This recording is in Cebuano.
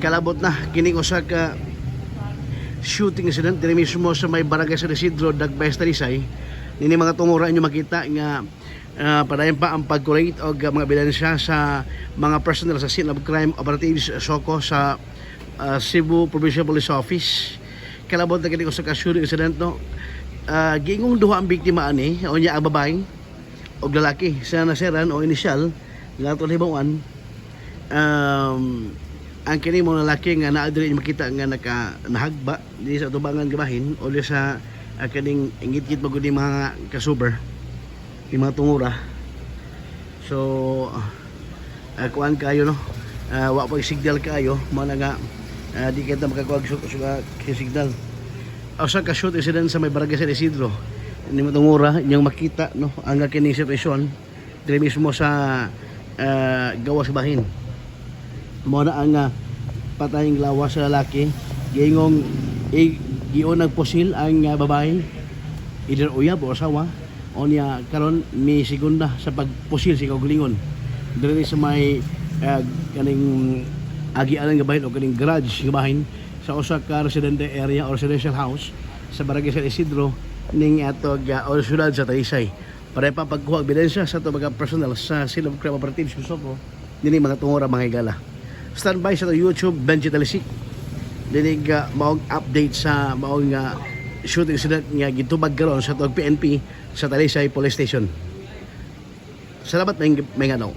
Kalabot na kining usa ka shooting incident diri mismo sa may Barangay San Isidro, Dagbays, Talisay. Nini mga tungura, inyo makita nga padayon pa ang pag-collate og mga ebidensya sa mga personnel sa Scene of Crime Operatives, SOCO, sa Cebu Provincial Police Office. Kalabot na kini usa ka shooting incident, no. Giingong duha ang biktima ani o niya, ang babae og lalaki sa naseran o inisyal nga ato hibawan. Ang kini mo lalaki nga naa diri, makita nga naka nahagba di sa tubangan gabahin o di sa kaning ngitngit magud ni mga kasuber ni mga tungura. So kuan kayo, no, wa pa signal kayo mo na nga di kita makakuha og signal. Usa ka shoot incident sa may Barangay San Isidro ni mga tungura, inyong makita, no, ang kining sitwasyon diri mismo sa gawas bahin mo na ang patayng lawas sa lalaki. Giingong giunang pusil ang babae, either uyab o asawa o niya. Karon mi segunda sa pagpusil sa kaugalingon diri sa may kaning agianan nga bahin o kaning garage nga bahin sa usa ka residente area or residential house sa Barangay San Isidro ning atog o syudad sa Talisay. Para pa pagkuha og ebidensya sa ato mga personnel sa Scene of Crime Operatives, SOCO, dinhi mga tungura, mga higala. Standby sa YouTube Benji Talisik dinig maong update sa maong shooting incident nga gitubag karon sa tuog PNP sa Talisay Police Station. Salamat, may, may ano.